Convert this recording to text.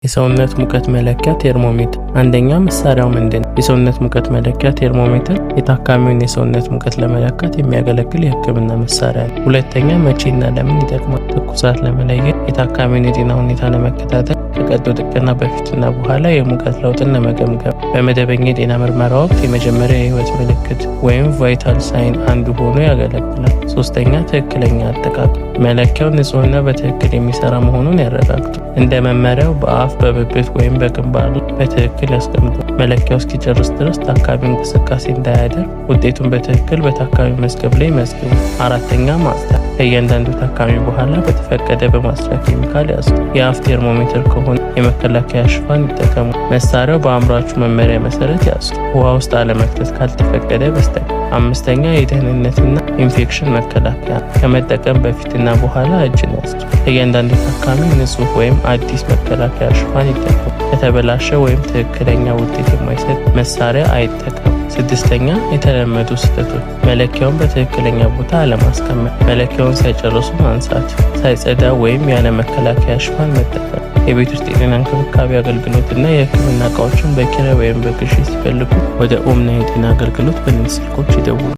የሰውነት ሙቀት መለኪያ ቴርሞሜትር። አንደኛ፣ መሳሪያው ምንድን ነው? የሰውነት ሙቀት መለኪያ ቴርሞሜትር የታካሚውን የሰውነት ሙቀት ለመለካት የሚያገለግል የሕክምና መሳሪያ ነው። ሁለተኛ፣ መቼና ለምን ይጠቅማል? ትኩሳት ለመለየት፣ የታካሚውን የጤና ሁኔታ ለመከታተል፣ ከቀዶ ጥገና በፊትና በኋላ የሙቀት ለውጥን ለመገምገም፣ በመደበኛ የጤና ምርመራ ወቅት የመጀመሪያ የህይወት ምልክት ወይም vital sign አንዱ ሆኖ ያገለግላል። ሶስተኛ፣ ትክክለኛ አጠቃቀም። መለኪያው ንጹህና በትክክል የሚሰራ መሆኑን ያረጋግጡ። እንደ መመሪያው በአፍ፣ በብብት ወይም በግንባር ላይ በትክክል ያስቀምጡ። መለኪያው እስኪጨርስ ድረስ ታካሚ እንቅስቃሴ እንዳያደርግ ውጤቱን በትክክል በታካሚ መዝገብ ላይ መዝግቡ። አራተኛ፣ ማጽዳት። ከእያንዳንዱ ታካሚ በኋላ በተፈቀደ በማጽጃ ኬሚካል ያጽዱ። የአፍ ቴርሞሜትር ከሆነ የመከላከያ ሽፋን ይጠቀሙ። መሳሪያው በአምራቹ መመሪያ መሰረት ያጽዱ። ውሃ ውስጥ አለመክተት ካልተፈቀደ በስተቀር። አምስተኛ፣ የደህንነትና ኢንፌክሽን መከላከያ። ከመጠቀም በፊትና በኋላ እጅን ያጽዱ። ከእያንዳንዱ ታካሚ ንጹህ ወይም አዲስ መከላከያ ሽፋን ይጠቀሙ። ከተበላሸ ወይም ትክክለኛ ውጤት የማይሰጥ መሳሪያ አይጠቀሙ። ስድስተኛ፣ የተለመዱ ስህተቶች። መለኪያውን በትክክለኛ ቦታ አለማስቀመጥ፣ መለኪያውን ሳይጨርሱ ማንሳት፣ ሳይጸዳ ወይም ያለ መከላከያ ሽፋን መጠቀም። የቤት ውስጥ የጤና እንክብካቤ አገልግሎት እና የሕክምና እቃዎችን በኪራይ ወይም በግዢ ሲፈልጉ ወደ ኦምና የጤና አገልግሎት በእነዚህ ስልኮች ይደውሉ።